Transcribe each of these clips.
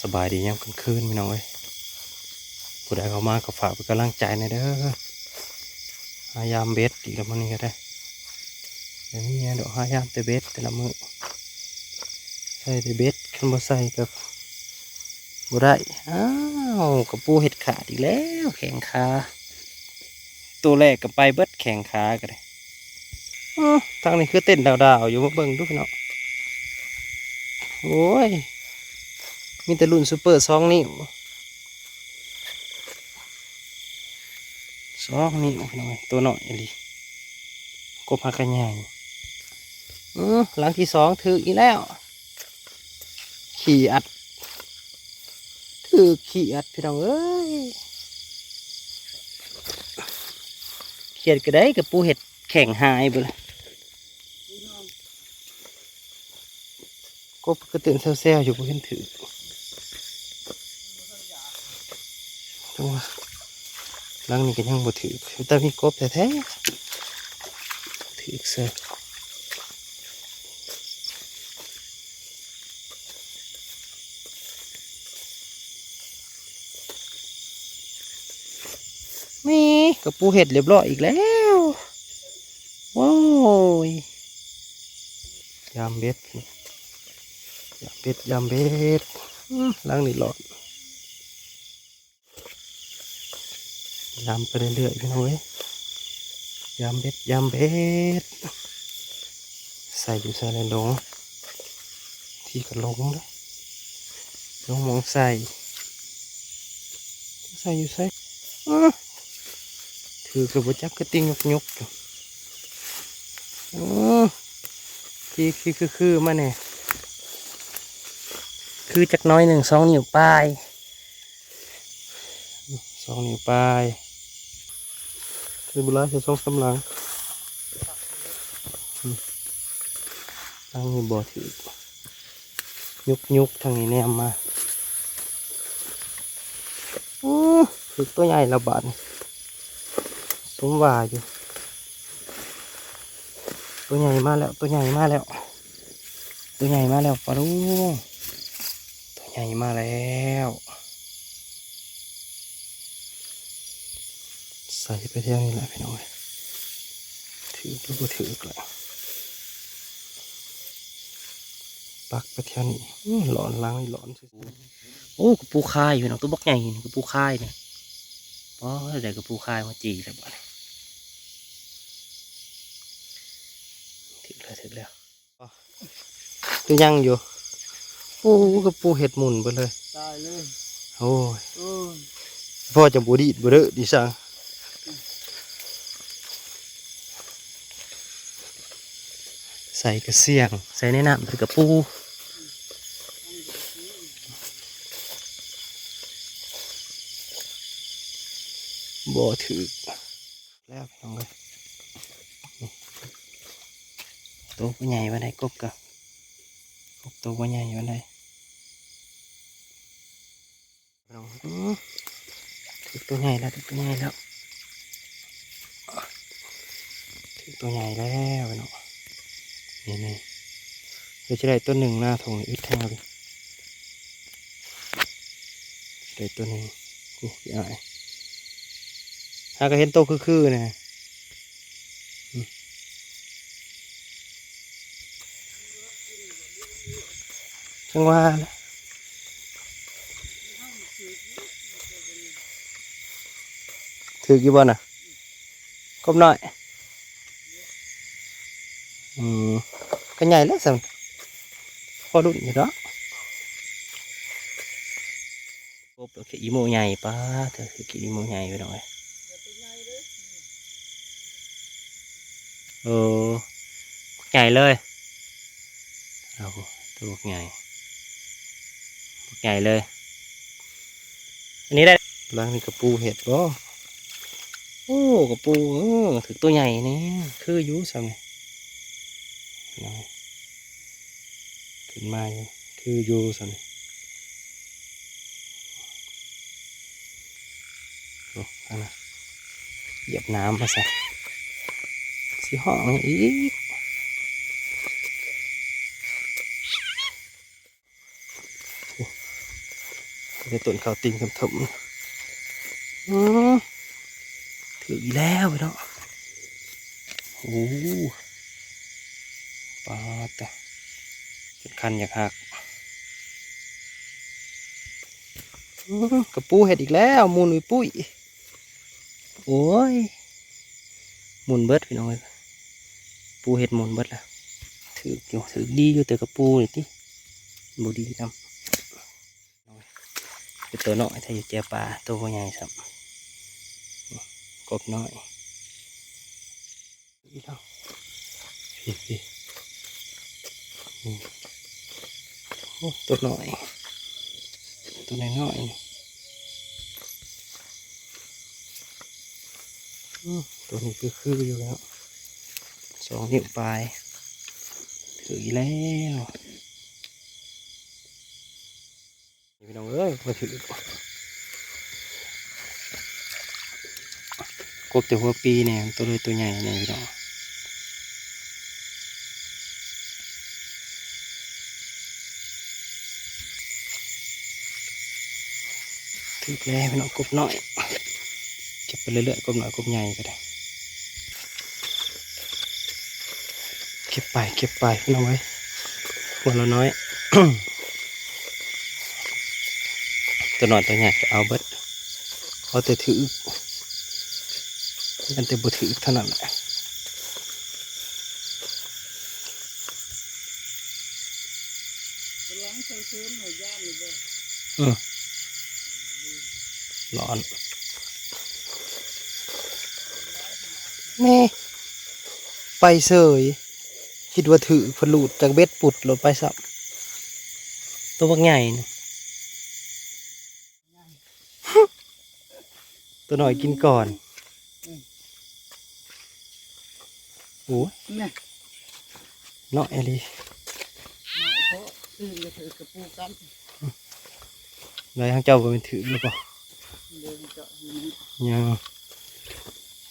ສະບາຍດີຍາມກາງຄືນພີ່ນ້ອງເອີຍ ຜູ້ໃດເຂົ້າມາກໍຝາກເປັນກຳລັງໃຈແດ່ເດີ. ຫາຢາມເບັດອີກແລ້ວມື້ນີ້ກໍໄດ້ ບໍ່ມີຫຍັງດອກ ຫາຢາມແຕ່ເບັດແຕ່ລະມື້ ໃສ່ແຕ່ເບັດ ຄັນບໍ່ໃສ່ກໍບໍ່ໄດ້. ອ້າວ ກະປູເຮັດຂາດອີກແລ້ວ ແຂ້ງຂາ ໂຕແລກກໍໄປເບິດ ແຂ້ງຂາກໍໄດ້. ເອີ ທາງນີ້ຄືເຕັ້ນດາວໆຢູ່ ມາເບິ່ງດູພີ່ນ້ອງ. ໂອ້ຍ ມີແຕ່ລຸ້ນຊຸບເປີສອງນິ້ວ ສອງນິ້ວພີ່ນ້ອງເອີຍ ໂຕນ້ອຍອີ່ຫຼີ ກົບຫາກະໃຫຍ່. ເອີ ຫຼັງທີສອງຖືກອີກແລ້ວ ຂີ້ອັດ ຖືກຂີ້ອັດພີ່ນ້ອງເອີຍ. ຂຽດກໍໄດ້ ກະປູເຮັດແຂ້ງຫາຍເບິດລະ. ກົບກະເຕັ້ນແຊວໆຢູ່ ບໍ່ເຫັນຖືກ ແຕ່ວ່າຫຼັງນີ້ກໍຍັງບໍ່ຖືກ ແຕ່ມີກົບແທ້ໆ ຖືກເສີຍ. ແໝ່ ກະປູເຮັດລຽບລ້ອຍອີກແລ້ວ ໂອ້ຍ. ຢາມເບັດ ຢາມເບັດ ຢາມເບັດ ອື ຫຼັງນີ້ລອດ ຢາມໄປເລື້ອຍໆ ພີ່ນ້ອງເອີຍ ຢາມເບັດ ຢາມເບັດ. ໃສ່ຢູ່ໃສລະຫຼົງ ທີ່ກະຫຼົງເດີ ຫຼົງໝ່ອງໃສ່ ໃສ່ຢູ່ໃສ ອື ຖືກແລ້ວບໍ່ຈັກ ຄືຕິຫຍຸກໆຢູ່ ອື ທີ່ຄືໆໆມາແດ່ ຄືຈັກໜ້ອຍໜຶ່ງ ສອງນິ້ວປາຍ ສອງນິ້ວປາຍ ຄືບໍ່ຫຼາຍ ແຄ່ສອງສາມຫຼັງ ຫຼັງນີ້ບໍ່ຖືກ ຍຸກໆ ທາງນີ້ແນມມາ ໂອ້ ຖືກໂຕໃຫຍ່ລະບາດນີ້ ສົມວ່າຢູ່ ໂຕໃຫຍ່ມາແລ້ວ ໂຕໃຫຍ່ມາແລ້ວ ໂຕໃຫຍ່ມາແລ້ວ ປາລູ ໂຕໃຫຍ່ມາແລ້ວ. ໃສ່ໄປແຖວນີ້ແຫຼະພີ່ນ້ອງເອີຍ ຖືກຫຼືບໍ່ຖືກລະ ປັກໄປແຖວນີ້ ອື ຫຼອນຫຼັງນີ້ຫຼອນຊື່ໆ. ໂອ້ ກະປູຄາຍພີ່ນ້ອງ ໂຕບັກໃຫຍ່ນີ້ ກະປູຄາຍນີ້ ອໍ ໄດ້ກະປູຄາຍມາຈີ່ແລ້ວບາດນີ້ ຖືກແລ້ວ ຖືກແລ້ວ. ໂຕຍັງຢູ່ ໂອ້ ກະປູເຮັດໝຸ່ນເບິດເລີຍ ຕາຍເລີຍ ໂອ້ຍ ໂອ້ຍ ພໍ່ຈະບໍ່ດີດບໍ່ເດີດີຊ່າງ ໃສ່ກະຊຽງ ໃສ່ໃນນ້ຳເປັນກະປູ ບໍ່ຖືກ. ແລ້ວພີ່ນ້ອງເອີຍ ໂຕບໍ່ໃຫຍ່ປານໃດ ກົບກະ ກົບໂຕບໍ່ໃຫຍ່ປານໃດ ພີ່ນ້ອງ ອື ຖືກໂຕໃຫຍ່ແລ້ວ ຖືກໂຕໃຫຍ່ແລ້ວ ຖືກໂຕໃຫຍ່ແລ້ວພີ່ນ້ອງ ນີ້ໆ ເອີ ຊິໄດ້ໂຕໜຶ່ງນະ ຖົງນີ້ອຶດແຮງເລີຍ. ໄດ້ຕົວໜຶ່ງ ໂອ້ ຂີ້ອາຍ ຫາກໍເຫັນໂຕຄືໆ ແນ່ ອືມ ຈັ່ງວ່າແຫຼະ ຖືກຢູ່ບໍ່ນະ? ກົບນ້ອຍ ອືມ ກໍໃຫຍ່ແລ້ວຊັ້ນ ພໍລຸ້ນຢູ່ດອກ ກົບ ຂີ້ອີໂມໃຫຍ່ ປາດເທີ ຂີ້ອີໂມໃຫຍ່ ພີ່ນ້ອງເອີຍ ໂອ້ ໃຫຍ່ເລີຍ ໂອ້ໂຫ ຕົວບັກໃຫຍ່ ບັກໃຫຍ່ເລີຍ ອັນນີ້ໄດ້ ຫຼັງນີ້ກະປູເຫັດບໍ່? ໂອ້ ກະປູ ເອີ ຖືກຕົວໃຫຍ່ແນ່ ຄືຢູ່ຊ່ຳນີ້ ຂຶ້ນມາຢູ່ ຄືຢູ່ຊ່ຳນີ້ ໂອ້ ອັນນະ ຢຽບນ້ຳວ່າຊັ້ນ ຊິຮ້ອງຫຍັງອີກ? ໂອ້ ໃນຕົ້ນເຂົ້າຕີນເຖິມໆ ອື ຖືກອີກແລ້ວເນາະ. ໂອ້ ປາດຕະ ຈົນຄັນຢາກຫັກ. ອື ກະປູເຮັດອີກແລ້ວ ໝູນອຸ້ຍປຸ້ຍ. ໂອ້ຍ ໝູນເບິດພີ່ນ້ອງເອີຍ ປູເຮັດໝູນເບິດລະ. ຖືກຢູ່ ຖືກດີຢູ່ ແຕ່ກະປູນີ້ຕິ ບໍ່ດີນຳ. ເປັນໂຕນ້ອຍ ຖ້າຢູ່ແຈປາ ໂຕບໍ່ໃຫຍ່ຊ້ຳ. ກົບນ້ອຍ ອີກແລ້ວ ພີ້ ພີ້ ນີ້ ໂອ້ ໂຕນ້ອຍ ໂຕນ້ອຍໆ ນີ້ ອື ໂຕນີ້ຄື ຄືຢູ່ເນາະ ສອງນິ້ວປາຍ ຖືກອີກແລ້ວ. ນີ້ພີ່ນ້ອງເອີຍ ບໍ່ຖືກ ກົບແຕ່ຫົວປີແດ່ ໂຕເລີຍໂຕໃຫຍ່ແດ່ພີ່ນ້ອງ. ຖືກແລ້ວພີ່ນ້ອງ ກົບນ້ອຍ ເກັບໄປເລື້ອຍໆ ກົບນ້ອຍກົບໃຫຍ່ກະໄດ້. ເກັບໄປ ເກັບໄປພີ່ນ້ອງເອີຍ ຄົນລະໜ້ອຍ ໂຕນ້ອຍໂຕໃຫຍ່ກະເອົາເບິດ ເອົາແຕ່ຖືກ ອັນແຕ່ບໍ່ຖືກເທົ່ານັ້ນແຫຼະ. ກຳລັງໃສ່ເສີມໃຫ້ຢ້ານນີ້ບໍ່? ອື ຮ້ອນ ແນ່ ໄປເສີຍ ຄິດວ່າຖືກ ເພິ່ນຫຼຸດຈາກເບັດປຸດໂລດໄປຊ້ຳ ໂຕບັກໃຫຍ່ນີ້. ໂຕນ້ອຍກິນກ່ອນ ອືມ ໂອ້ຍ ແນ່ ນ້ອຍອີ່ຫຼີ ນ້ອຍໂພດ ຕື່ນກະຖືກກະປູກັນ. ໄດ້ ທາງເຈົ້າບໍ່ແມ່ນຖືກແລ້ວບໍ່? ເດີ ເຈົ້າຢູ່ນີ້ ຍັງ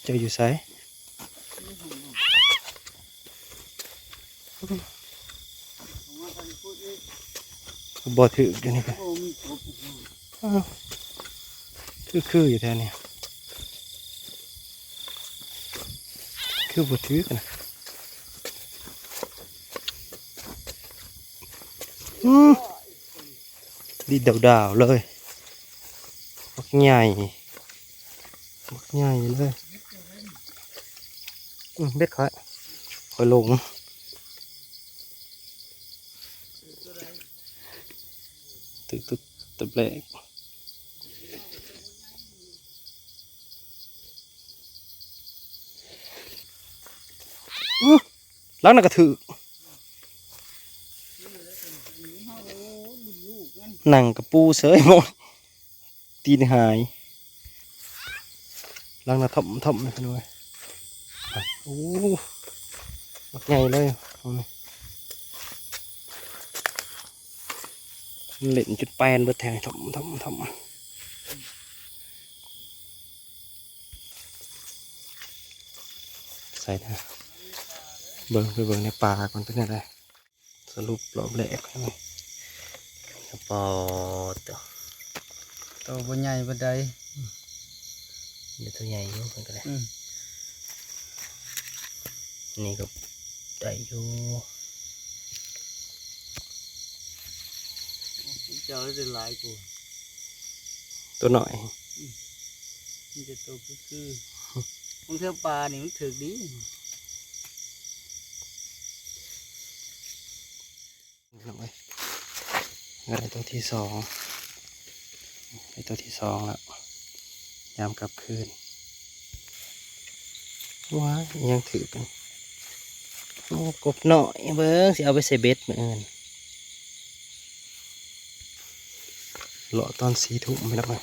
ເຈົ້າຢູ່ໃສ? ບໍ່ຖືກຢູ່ນີ້ກະ ອ້າວ ຄື ຄືຢູ່ແຖວນີ້ ຄືບໍ່ຖືກນະ. ອື ດີດດາວໆເລີຍ ບັກໃຫຍ່ ບັກໃຫຍ່ເລີຍ. ອື ເບັດຂ້ອຍ ຂ້ອຍຫຼົງ ຖືກ ຖືກຕົວແລກ. ອື ຫຼັງນັ້ນກະຖືກ ນັ່ງກະປູເສີຍໝົດ ຕີນຫາຍ ຫຼັງນະຖ້ອມໆ ພີ່ນ້ອງເອີຍ. ໂອ້ ບັກໃຫຍ່ເລີຍ ເອົານີ້ ມັນເຫຼັ້ນຈົນແປນເບິດແທ້ ຖ້ອມໆໆ ໃສ່ນະ ເບິ່ງ ໄປເບິ່ງໃນປ່າກ່ອນ ເປັນແນວໃດ. ສະຫຼຸບລອບແລກ ປອດ ໂຕບໍ່ໃຫຍ່ປານໃດ ມີໂຕໃຫຍ່ຢູ່ເພິ່ນກະໄດ້ ອືມ ນີ້ກະໄດ້ຢູ່ ເຈົ້າໄດ້ຫຼາຍກວ່າ ໂຕນ້ອຍ ອືມ ມີແຕ່ໂຕຄືໆ ຂອງແຖວປ່ານີ້ມັນຖືກດີ. ພີ່ນ້ອງເອີຍ ໄດ້ໂຕທີສອງ ໄດ້ໂຕທີສອງແລ້ວ ຍາມກັບຄືນ ວ້າຍ ຍັງຖືກກັນ ໂອ້ ກົບນ້ອຍ ເບິ່ງ ຊິເອົາໄປໃສ່ເບັດມື້ອື່ນ ເລາະຕອນສີ່ທຸ່ມ ພີ່ນ້ອງເອີຍ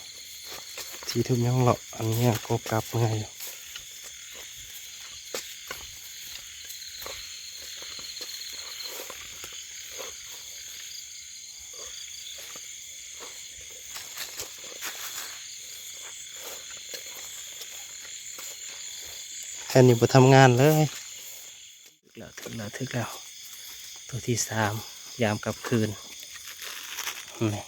ສີ່ທຸ່ມຍັງເລາະ ອັນນີ້ຍັງກົບກັບເມື່ອຢູ່. ແຖວນີ້ບໍ່ທຳງານເລີຍ. ຖືກແລ້ວ ຖືກແລ້ວ ຖືກແລ້ວ ໂຕທີສາມ ຍາມກັບຄືນ ນີ້.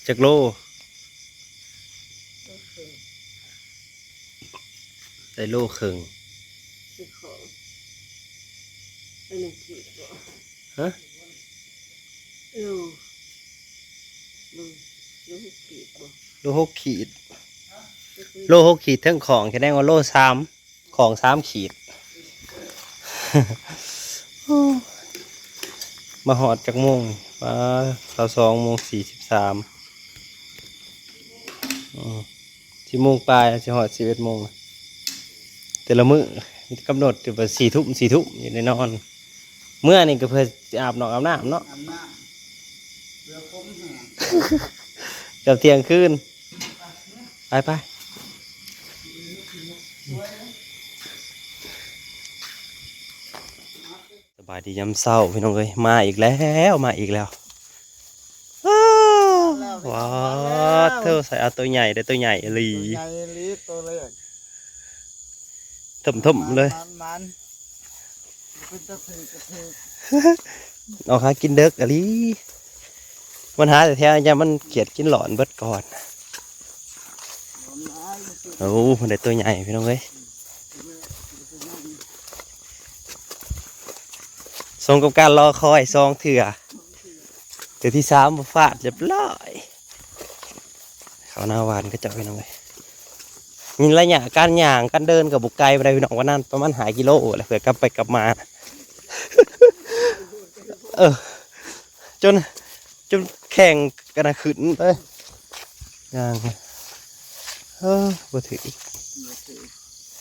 ຈັກໂລ? ໂລເຄິ່ງ ໄດ້ໂລເຄິ່ງ ຄືຂອງ ອັນນັ້ນຂີດບໍ່? ຮະ? ໂລ ເບິ່ງ ໂລຫົກຂີດບໍ່? ໂລຫົກຂີດ ໂລຫົກຂີດເທິງຂອງ ສະແດງວ່າໂລສາມ ຂອງສາມຂີດ. ມາຮອດຈັກໂມງ? ປາ ຊາວສອງໂມງສີ່ສິບສາມ ອືມ ສິບໂມງປາຍ ຊິຮອດສິບເອັດໂມງ. ແຕ່ລະມື້ມີແຕ່ກຳນົດແຕ່ວ່າສີ່ທຸ່ມ ສີ່ທຸ່ມ ຢູ່ແນ່ນອນ. ເມື່ອນີ້ກໍເພື່ອຊິອາບນ້ອງອາບນ້ຳເນາະ ອາບນ້ຳ ເພື່ອຜົມແຫ້ງ ເກືອບທ່ຽງຄືນ. ໄປ ໄປ ສະບາຍດີຍາມເຊົ້າພີ່ນ້ອງເອີຍ ມາອີກແລ້ວ ມາອີກແລ້ວ. ວ້າວ ມາແລ້ວ ວ້າວ ເທີ ໃສ່ເອົາໂຕໃຫຍ່ເດີ້ ໂຕໃຫຍ່ອີ່ຫຼີ ໂຕໃຫຍ່ອີ່ຫຼີ ໂຕແລກ ຖົມໆເລີຍ ມັນໆ ເປັນຕາຖືກກະຖືກ ອອກຫາກິນເດິກອີ່ຫຼີ ມັນຫາແຕ່ແຖວ ຢ້ານມັນຂຽດກິນຫຼອນເບິດກ່ອນ. ໂອ້ ມັນໄດ້ໂຕໃຫຍ່ພີ່ນ້ອງເອີຍ ສົມກັບການລໍຄອຍສອງເທື່ອ ເທື່ອທີສາມບໍ່ພາດ ຮຽບຮ້ອຍ. ເຂົ້ານາຫວານເຂົາເຈົ້າພີ່ນ້ອງເອີຍ ມີໄລຍະການຍ່າງການເດີນກໍບໍ່ໄກປານໃດພີ່ນ້ອງ ປະມານ ປະມານຫ້າກິໂລແຫຼະ ເພື່ອກັບໄປກັບມາ. ເອີ ຈົນ ຈົນແຂ້ງກະນະຂຶ້ນເລີຍ ຍ່າງ ເອີ ບໍ່ຖືກ ບໍ່ຖືກ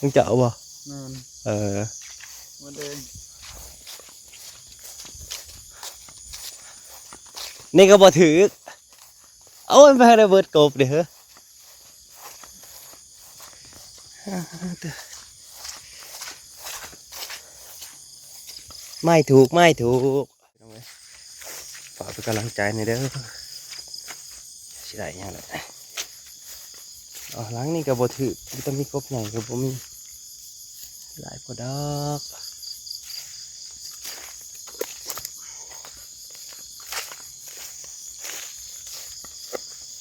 ມຶງຈະເອົາບໍ່? ແມ່ນ ເອີ ບໍ່ໄດ້ ນີ້ກໍບໍ່ຖືກ. ໂອ້ຍ ໄປໃຫ້ໄດ້ເບິດກົບເດ້ເຮີ້ຍ ໄມ້ຖືກ ໄມ້ຖືກ. ຝາກເປັນກຳລັງໃຈແດ່ເດີ ຊິໄດ້ຫຍັງແຫຼະ. ອໍ ຫຼັງນີ້ກໍບໍ່ຖືກ ມີແຕ່ມີກົບໃຫຍ່ກໍບໍ່ມີ. ຫຼາຍໂພດດອກ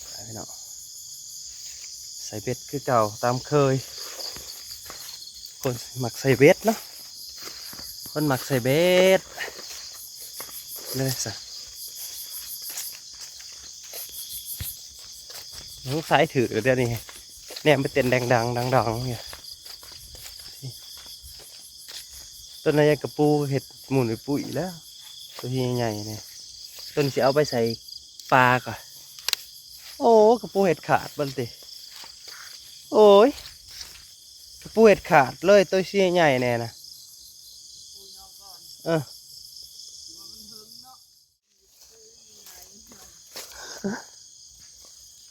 ໄປເນາະ ໃສ່ເບັດຄືເກົ່າຕາມເຄີຍ ຄົນມັກໃສ່ເບັດເນາະ ຄົນມັກໃສ່ເບັດເລີຍຊະ. ສົງໄສຖືກແລ້ວດຽວນີ້ ແນມໄປເຕັ້ນແດງດັງ ດັງໆຢູ່. ຕົ້ນນັ້ນກະປູເຮັດມູນໄປປຸ້ຍແລ້ວ ໂຕໃຫຍ່ໆນີ້ ຕົ້ນຊິເອົາໄປໃສ່ປາກະ. ໂອ້ ກະປູເຮັດຂາດເບິດຕິ ໂອ້ຍ ກະປູເຮັດຂາດເລີຍ ໂຕຊິໃຫຍ່ແດ່ນະ ເອີ.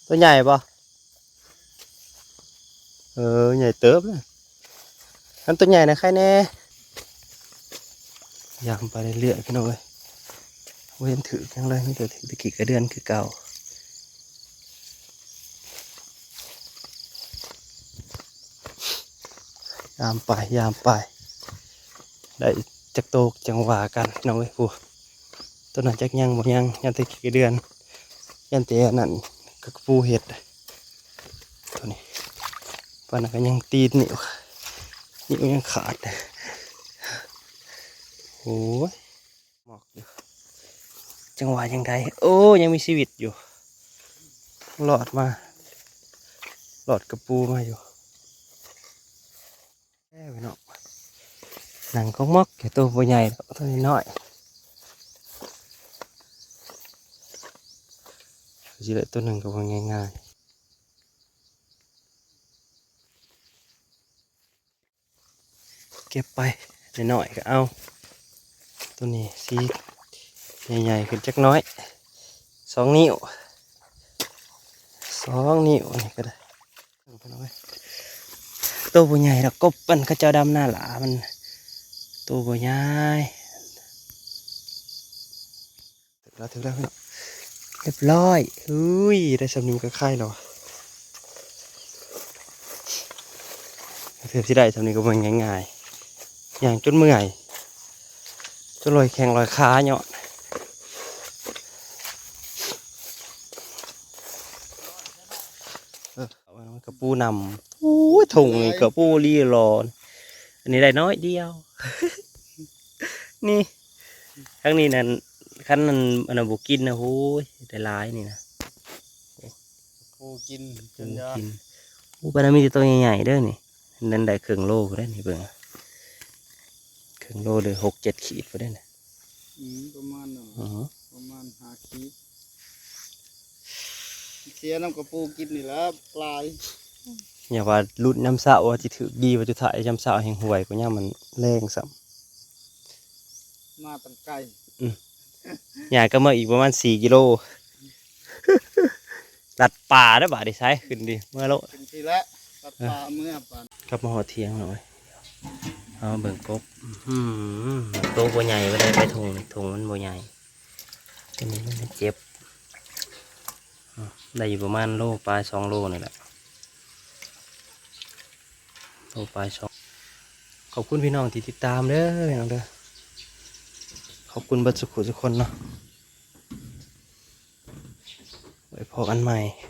ຕົວໃຫຍ່ບໍ່? ເອີ ໃຫຍ່ເຕີບເລີຍ ຄັນຕົວໃຫຍ່ນະໄຄແດ່. ຢາມໄປເລື້ອຍໆ ພີ່ນ້ອງເອີຍ ບໍ່ເຫັນຖືກຫຍັງເລີຍ ມີແຕ່ຖືກແຕ່ຂີ້ກະເດືອນຄືເກົ່າ. ຢາມໄປ ຢາມໄປ ໄດ້ຈັກໂຕຈັ່ງວ່າກັນ ພີ່ນ້ອງເອີຍ. ໂອ້ ຕົວນັ້ນຈັກຍັງບໍ່ຍັງ ຢ້ານແຕ່ຂີ້ກະເດືອນ ຢ້ານແຕ່ອັນນັ້ນ ກະປູເຮັດ ໂຕນີ້ ປານນັ້ນກະຍັງຕີນນິ້ວ ນິ້ວຍັງຂາດ. ໂອ້ຍ ໝອກຢູ່ ຈັງຫວະຍັງໄດ້ ໂອ້ ຍັງມີຊີວິດຢູ່ ລອດມາ ລອດກະປູມາຢູ່. ແລ້ວພີ່ນ້ອງ ນັ່ງກອກມອກຢູ່ ໂຕບໍ່ໃຫຍ່ດອກ ໂຕນ້ອຍໆ ຊິໄດ້ໂຕໜຶ່ງກໍບໍ່ງ່າຍໆ. ເກັບໄປ ນ້ອຍໆກໍເອົາ ໂຕນີ້ຊິໃຫຍ່ໆຂຶ້ນຈັກໜ້ອຍ ສອງນິ້ວ ສອງນິ້ວນີ້ກໍໄດ້. ໂຕບໍ່ໃຫຍ່ດອກ ກົບມັນ ເຂົາເຈົ້າດຳນາຫຼ້າມັນ ໂຕບໍ່ໃຫຍ່. ຖືກແລ້ວ ຖືກແລ້ວພີ່ນ້ອງ ຮຽບຮ້ອຍ. ອຸ້ຍ ໄດ້ສ່ຳນີ້ມັນກໍໄຄແລ້ວ ເກືອບຊິໄດ້ສ່ຳນີ້ກໍບໍ່ງ່າຍໆ ຍ່າງຈົນເມື່ອຍ ຈົນລອຍແຂ້ງລອຍຂາຍ້ອນ. ກະປູນຳ. ໂອ້ຍ ຖົງນີ້ກະປູລີຫຼໍ ອັນນີ້ໄດ້ໜ້ອຍດຽວ ນີ້ ທາງນີ້ນັ້ນ ຄັນນັ້ນ ອັນນັ້ນບໍ່ກິນນະ ໂອ້ຍ ໄດ້ຫຼາຍນີ້ນະ ປູກິນຈົນຢາກ ໂອ້ ປານນັ້ນມີແຕ່ໂຕໃຫຍ່ໆເດີນີ້ ນັ້ນໄດ້ເຄິ່ງໂລພຸ້ນເດີນີ້ ເບິ່ງ ເຄິ່ງໂລ ຫຼື ຫົກເຈັດຂີດພຸ້ນເດີນີ້. ອືມ ປະມານນັ້ນ ອືຮຶ ປະມານຫ້າຂີດ ເສຍນຳກະປູກິນນີ້ແຫຼະ ປາຍ ຢ່າວ່າລຸ້ນຍາມເຊົ້າວ່າຊິຖືກດີ ວ່າສຸດທ້າຍຍາມເຊົ້າແຮ່ງຫ່ວຍກວ່າຍາມມັນແລງຊ້ຳ ມາຕັ້ງໄກ ອືມ ຍ່າງກັບເມືອອີກປະມານສີ່ກິໂລ ລັດປ່າເດີບາດນີ້ ໃສຂຶ້ນດີ ເມືອໂລດ ຂຶ້ນພີ້ແຫຼະ ລັດປ່າເມືອບາດ ກັບມາຮອດຖຽງແລ້ວເວີຍ ເອົາເບິ່ງກົບ ອືມ ໂຕບໍ່ໃຫຍ່ ບໍ່ໄດ້ໄປຖົງນີ້ ຖົງມັນບໍ່ໃຫຍ່ ຕົວນີ້ມັນເຈັບ ອືມ ໄດ້ຢູ່ປະມານໂລປາຍ ສອງໂລນີ້ແຫຼະ ໂລປາຍສອງ. ຂອບຄຸນພີ່ນ້ອງທີ່ຕິດຕາມເດີ ພີ່ນ້ອງເດີ ຂອບຄຸນເບິດສຸຂູສຸຄົນເນາະ ໄວ້ພໍ້ກັນໃໝ່.